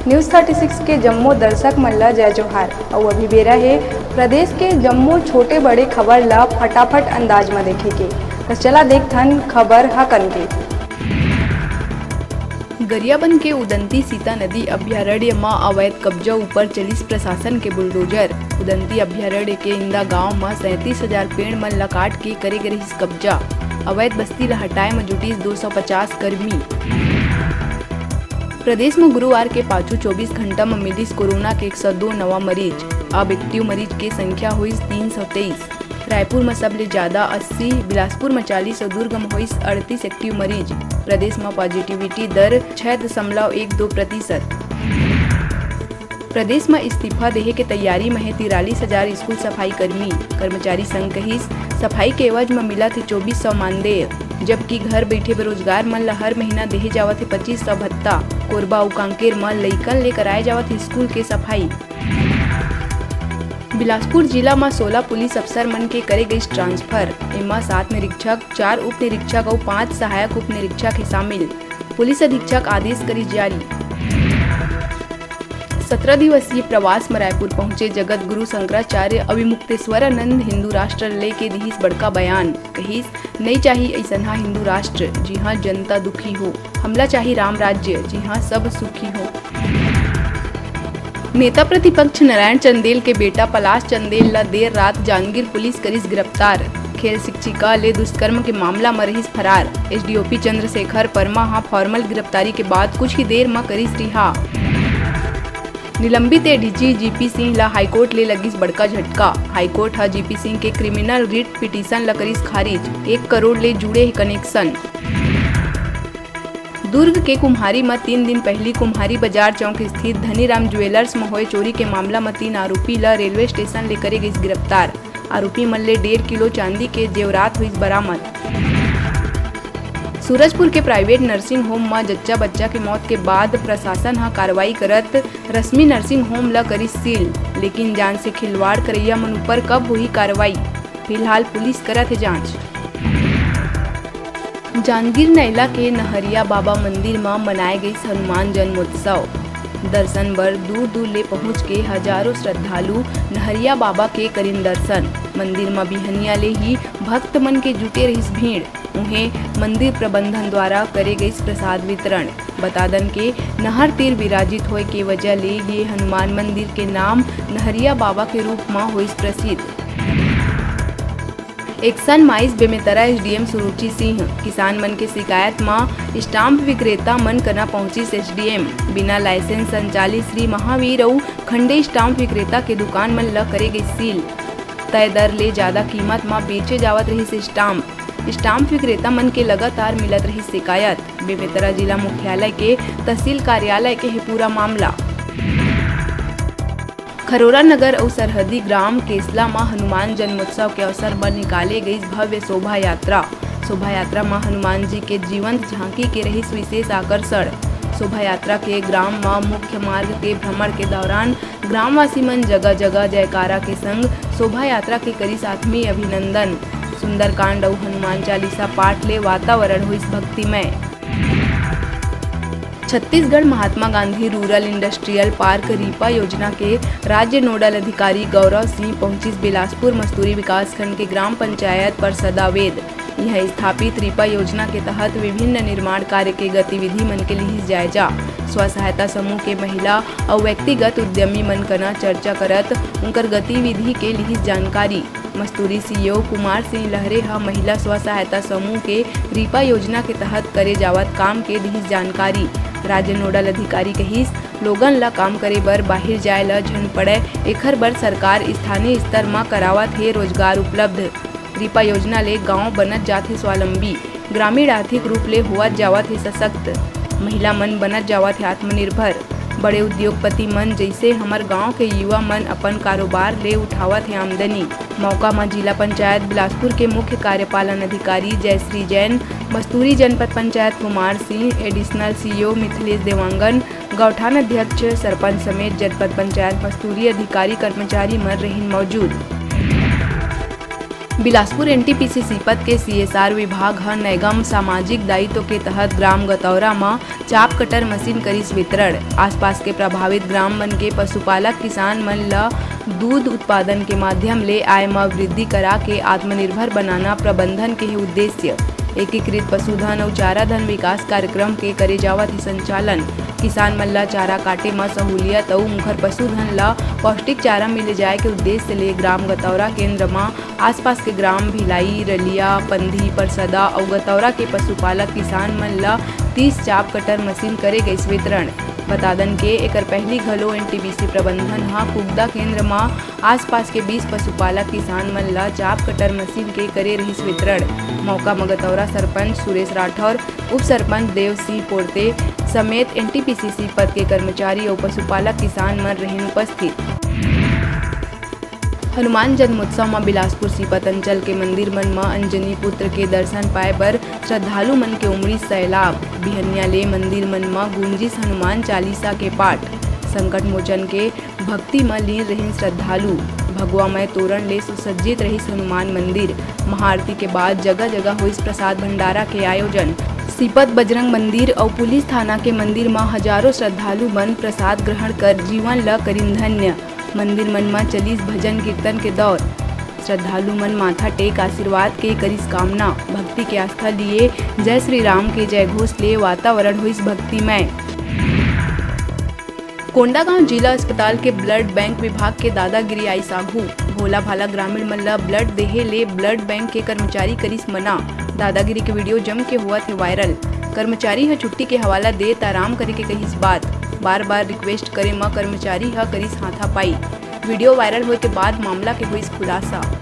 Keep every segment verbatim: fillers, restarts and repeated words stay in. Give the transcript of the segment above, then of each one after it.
News thirty six के जम्मो दर्शक मन ल जय जोहार। अउ अभी बेरा हे प्रदेश के जम्मो छोटे बड़े खबर ल फटाफट अंदाज म देखे के। त चला देखथन खबर हकन के। गरियाबंद के उदंती सीता नदी अभ्यारण्य म अवैध कब्जा ऊपर चलिस प्रशासन के बुलडोजर। उदंती अभ्यारण्य के इंदा गांव म सैंतीस हजार पेड़ मन ल काट के करे गे रहिस कब्जा। अवैध बस्ती ल हटाए म जुटिस दो सौ पचास कर्मी। प्रदेश म गुरुवार के पाछू चौबीस घंटा म मिलिस कोरोना के एक सौ दो नवा मरीज। अब एक्टिव मरीज के संख्या होइस तीन सौ तेईस। रायपुर म सबले जादा अस्सी, बिलासपुर म चालीस अउ दुर्ग म होइस अड़तीस एक्टिव मरीज। प्रदेश म पॉजिटिविटी दर छै दशमलव एक दो प्रतिशत। प्रदेश म इस्तीफा देहे के तैयारी म हे तिरालीस हजार स्कूल सफाई कर्मी। कर्मचारी संघ कहिस, सफाई के एवज म मिलत हे चौबीस सौ मानदेय, जबकि घर बइठे बेरोजगार मन ल हर महीना देहे जावत हे पच्चीस सौ भत्ता। कोरबा अउ कांकेर म लइकन ले कराए जावत हे स्कूल के सफाई। बिलासपुर जिला म सोला पुलिस अफसर मन के करे गइस ट्रांसफर। एमा सात निरीक्षक, चार उप निरीक्षक अउ पांच सहायक उप निरीक्षक हे शामिल। पुलिस अधीक्षक आदेश करिस जारी। सत्रह दिवसीय प्रवास म रायपुर पहुंचे जगत गुरु शंकराचार्य अविमुक्तेश्वरानंद हिंदू राष्ट्र लेके दिहिस बड़का बयान। कहिस, "नइ चाही अइसनहा हिंदू राष्ट्र, जिहां जनता दुखी हो। हमला चाही राम राज्य, जिहां सब सुखी हो।" नेता प्रतिपक्ष नारायण चंदेल के बेटा पलाश चंदेल ल देर रात जांजगीर पुलिस करिस गिरफ्तार। खेल शिक्षिका ले दुष्कर्म के मामला म रहिस फरार। एसडीओपी चंद्रशेखर परमा ह फॉर्मल गिरफ्तारी के बाद कुछ ही देर म करिस रिहा। निलंबित एडीजी जीपी सिंह ल हाईकोर्ट ले लगिस बड़का झटका। हाईकोर्ट ह जीपी सिंह के क्रिमिनल रिट पिटीशन ल करिस खारिज। एक करोड़ ले जुड़े हे कनेक्शन। दुर्ग के कुम्हारी म तीन दिन पहिली कुम्हारी बाजार चौक स्थित धनीराम ज्वेलर्स म होए चोरी के मामला म तीन आरोपी ल रेलवे स्टेशन ले करे गइस गिरफ्तार। आरोपी मन ले डेढ़ किलो चांदी के जेवरात होइस बरामद। सूरजपुर के प्राइवेट नर्सिंग होम म जच्चा बच्चा के मौत के बाद प्रशासन ह कार्रवाई करत रश्मि नर्सिंग होम ल करिस सील, लेकिन जान से खिलवाड़ करइया मन ऊपर कब होही कार्रवाई, फिलहाल पुलिस करत हे जांच। जांजगीर नैला के नहरिया बाबा मंदिर म मनाए गइस हनुमान जन्मोत्सव। दर्शन बर दूर-दूर ले पहुंच के हजारों श्रद्धालु नहरिया बाबा के करिन दर्शन। मंदिर म बिहनिया ले ही भक्त मन के जुटे रहिस भीड़। उहें, मंदिर प्रबंधन द्वारा करे गइस प्रसाद वितरण। बता दन के नहर तीर विराजित होए के वजह ले ये हनुमान मंदिर के नाम नहरिया बाबा के रूप म होइस प्रसिद्ध। एक्शन माइस बेमेतरा एसडीएम सुरुचि सिंह। किसान मन के शिकायत म स्टाम्प विक्रेता मन कना पहुंचिस एसडीएम। बिना लाइसेंस संचालित श्री महावीर अउ खंडे स्टाम्प विक्रेता के दुकान मन ल करे गइस सील। तय दर ले जादा कीमत म बेचे जावत रहिस स्टाम्प। स्टाम्प विक्रेता मन के लगातार मिलत रहिस शिकायत। बेमेतरा जिला मुख्यालय के तहसील कार्यालय के हे पूरा मामला। खरोरा नगर अउ सरहदी ग्राम केसला म हनुमान जन्मोत्सव के अवसर म निकाले गइस भव्य शोभा यात्रा। शोभा यात्रा म हनुमान जी के जीवंत झांकी के रहिस विशेष आकर्षण। शोभा यात्रा के ग्राम म मुख्य मार्ग के भ्रमण के दौरान ग्रामवासी मन जगह-जगह जयकारा के संग शोभा यात्रा के करिस आत्मीय अभिनंदन। सुंदरकांड अउ हनुमान चालीसा पाठ ले वातावरण होइस भक्तिमय। Chhattisgarh Mahatma Gandhi rural industrial park RIPA योजना के राज्य नोडल अधिकारी गौरव सिंह पहुंचिस बिलासपुर मस्तूरी विकासखंड के ग्राम पंचायत परसदा वेद। इहां स्थापित रीपा योजना के तहत विभिन्न निर्माण कार्य के गतिविधि मन के लिहिस जायजा। स्व सहायता समूह के महिला अउ व्यक्तिगत उद्यमी मन कना चर्चा करत उंकर गतिविधि के लिहिस जानकारी। मस्तूरी सीईओ कुमार सिंह लहरे ह महिला स्व सहायता समूह के रीपा योजना के तहत करे जावत काम के दिहिस जानकारी। राज्य नोडल अधिकारी कहिस, लोगन ल काम करे बर बाहिर जाय ल झन पड़य, एखर बर सरकार स्थानीय स्तर म करावत हे रोजगार उपलब्ध। रीपा योजना ले गांव बनत जात हे स्वावलंबी, ग्रामीण आर्थिक रूप ले होवत जावत हे सशक्त, महिला मन बनत जावत हे आत्मनिर्भर। बड़े उद्योगपति मन जइसे हमर गांव के युवा मन अपन कारोबार ले उठावत हे आमदनी। मौका म जिला पंचायत बिलासपुर के मुख्य कार्यपालन अधिकारी जयश्री जैन, मस्तूरी जनपद पंचायत कुमार सिंह, एडिशनल सीईओ मिथिलेश देवांगन, गौठान अध्यक्ष, सरपंच समेत जनपद पंचायत मस्तूरी अधिकारी कर्मचारी मन रहिन मौजूद। बिलासपुर एनटीपीसी सीपत के सीएसआर विभाग ह नैगम सामाजिक दायित्व के तहत ग्राम गतौरा म चाप कटर मशीन करिस वितरण। आसपास के प्रभावित ग्राम मन के पशुपालक किसान मन ल दूध उत्पादन के माध्यम ले आय म वृद्धि करा के आत्मनिर्भर बनाना प्रबंधन के हे उद्देश्य। एकीकृत पशुधन अउ चारा धन विकास कार्यक्रम के करे जावत हे संचालन। किसान मन ल चारा काटे म सहूलियत अउ उंखर पशुधन ल पौष्टिक चारा मिले जाय के उद्देश्य ले ग्राम गतौरा केंद्र म आसपास के ग्राम भिलाई, रलिया, पंधी, परसदा अउ गतौरा के पशुपालक किसान मन ल तीस चाप कटर मशीन करे गइस वितरण। बता दन के एकर पहिली घलो एनटीपीसी प्रबंधन ह कुगदा केंद्र म आसपास के बीस पशुपालक किसान मन ल चाप कटर मशीन के करे रहिस वितरण। मौका म गतौरा सरपंच सुरेश राठौर, उप सरपंच देव सिंह पोर्ते समेत एनटीपीसी सीपत के कर्मचारी अउ पशुपालक किसान मन रहिन उपस्थित। हनुमान जन्मोत्सव म बिलासपुर सीपत अंचल के मंदिर मन म अंजनी पुत्र के दर्शन पाए बर श्रद्धालु मन के उमड़िस सैलाब। बिहनिया ले मंदिर मन म गूंजिस हनुमान चालीसा के पाठ। संकट मोचन के भक्ति म लीन रहिन श्रद्धालु। भगवामय तोरण ले सुसज्जित रहिस हनुमान मंदिर। महाआरती के बाद जगह-जगह होइस प्रसाद भंडारा के आयोजन। सीपत बजरंग मंदिर अउ पुलिस थाना के मंदिर म हजारों श्रद्धालु मन प्रसाद ग्रहण कर जीवन ल करिन धन्य। मंदिर मन म चलिस भजन कीर्तन के दौर। श्रद्धालु मन माथा टेक आशीर्वाद के करिस कामना। भक्ति के आस्था लिए जय श्री राम के जय घोष ले वातावरण होइस भक्तिमय। कोंडागांव जिला अस्पताल के ब्लड बैंक विभाग के दादागिरी आइस आघू। भोला भाला ग्रामीण मन ल ब्लड देहे ले ब्लड बैंक के कर्मचारी करिस मना। दादागिरी के वीडियो जम के होवत हे वायरल। कर्मचारी ह छुट्टी के हवाला देत आराम करे के कहिस बात। बार-बार रिक्वेस्ट करे म कर्मचारी ह करिस हाथापाई। वीडियो वायरल होए के बाद मामला के होइस खुलासा।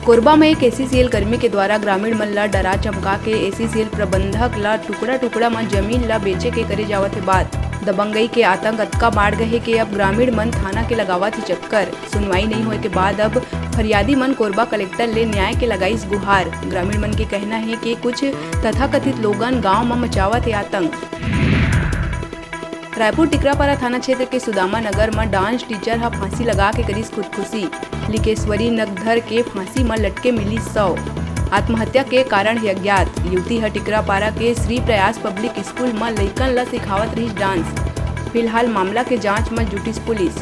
कोरबा म एक एसीसीएल कर्मी के द्वारा ग्रामीण मन ल डरा चमका के एसीसीएल प्रबंधक ल टुकड़ा-टुकड़ा म जमीन ल बेचे के करे जावत हे बात। दबंगई के आतंक अतका बाढ़ गए हे कि अब ग्रामीण मन थाना के लगावत हे चक्कर। सुनवाई नइ होए के बाद अब फरियादी मन कोरबा कलेक्टर ले न्याय के लगाइस गुहार। ग्रामीण मन के कहना हे कि कुछ तथाकथित लोगन गांव म मचावत हे आतंक। रायपुर टिकरापारा थाना क्षेत्र के सुदामा नगर म डांस टीचर ह फांसी लगा के करिस खुदकुशी। लिकेश्वरी नगधर के फांसी म लटके मिलिस शव। आत्महत्या के कारण हे अज्ञात। युवती ह टिकरापारा के श्री प्रयास पब्लिक स्कूल म लइकन ल सिखावत रहिस डांस। फिलहाल मामला के जांच म जुटिस पुलिस।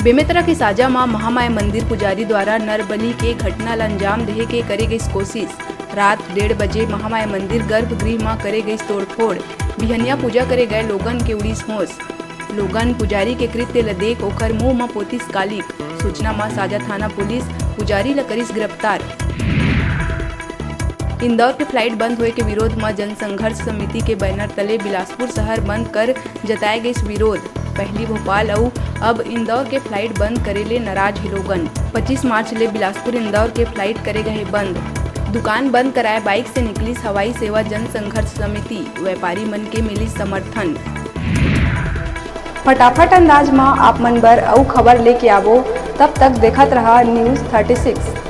बेमेतरा के साजा म महामाया मंदिर पुजारी द्वारा नरबलि के घटना ल अंजाम देहे के करे गइस कोशिश। रात डेढ़ बजे महामाया मंदिर गर्भगृह म करे गइस तोड़फोड़। बिहनिया पूजा करे गए लोगन के उड़िस होश। लोगन पुजारी के कृत्य ल देख ओखर मुंह म पोतिस कालिख। सूचना म साजा थाना पुलिस पुजारी ल करिस गिरफ्तार। इंदौर के फ्लाइट बंद होए के विरोध म जनसंघर्ष समिति के बैनर तले बिलासपुर शहर बंद कर जताए गइस विरोध। पहिली भोपाल अउ अब इंदौर के फ्लाइट बंद करे ले नाराज हे लोगन। पच्चीस मार्च ले बिलासपुर इंदौर के फ्लाइट करे गए बंद। दुकान बंद कराए, बाइक से निकलिस हवाई सेवा जनसंघर्ष समिति। व्यापारी मन के मिलिस समर्थन। फटाफट अंदाज म आप मन बर अउ खबर लेके आबो, तब तक देखत रहा News thirty six।